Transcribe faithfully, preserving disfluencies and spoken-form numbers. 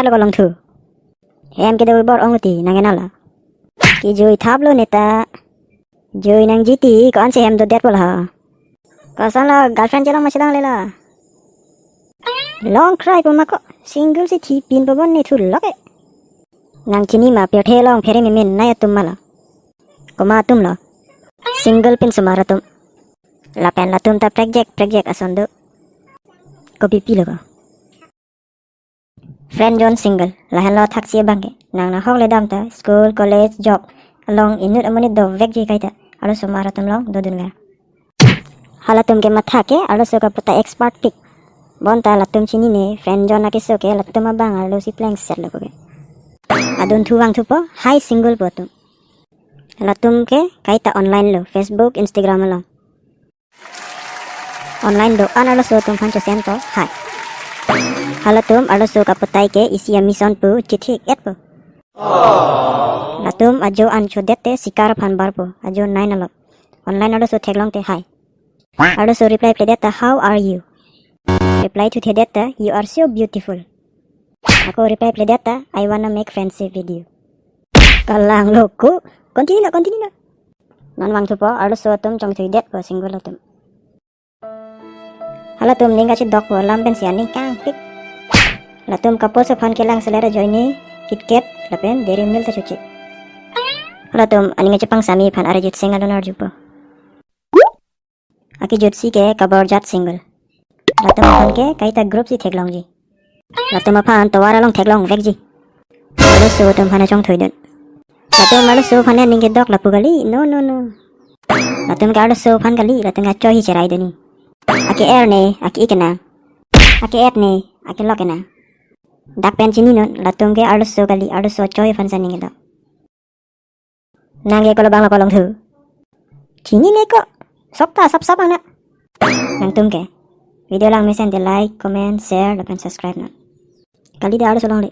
Alo ko Longthu. Hem kedo bor ong ti nang kenala. Kejui thaplo neta. Jui nangji ti ko-ansi hem dodet pol ha. Kosonlo girlfriend chelong ma chelongle la. Long cry po ma ko single si thipin po bon ne thu lok e. Nang chini ma pirthe along phere memen nai atum ma la. Komat atum lo. Single pen osomar atum. Lapen latum ta prekjak prekjak ason do. Kopi pilo ko. Friend zone single. Lahenlo thaksi abang ke. Nang nahok le dam ta school, college, job along inut amonit dovekji kaita arloso osomar atum along dodun ver. Halatum ke matha ke arloso kaputhai expert pik. Bonta latum chinine friend zone akeso ke latum abang arlo si plengset lo ko ke. Adun thu vangthupo, hi single po atum. Latum ke kaita online lo, Facebook, Instagram along. Online do-an arloso atum aphan chosendpo, hi. Halatum arloso kaputhai ke isi a-mission pu chithik-etpo. Latum ajo an chodet te sikar aphan barpo, ajo nine alop. Online arloso theklong te hi. Arloso reply pledet ta, "How are you?" Reply thuthedet ta, "You are so beautiful." Ako reply pledet ta, "I wanna make friendship with you." Kalang lo ko. Continue na, continue na. Non vangthupo, arloso atum chongthuidetpo single atum. Halatum ning kachidokpo, lam pensi aning kangpik. Latum couples aphan kelang seler ajoine KitKat lapen Dairy Milk ta choche. Halatum aning kachepangsami aphan Arijit Singh alun arjupo. Akejutsi ke kaborjat single. Latum aphan ke kaita group si theklongji. Latum aphan tovar along theklong vekji. Arloso atum aphan chongthuidun. Latum arloso aphan aning kedok lapu kali, no, no, no. Latum ke arloso aphan kali, latum ke choi hi cherai duni. Ake-er ne, ake-ik kenang. Ake-et ne, akelok kenang. Dak pen chininon, latum ke arloso kali, arloso choi aphan si aning kedok. Nang ke kolo abang lo ko Longthu? Chinine ko. Sok ta sapsap ana. Nangtum ke video lang mesen te like, comment, share, lapen subscribe non. Kali da arloso longle.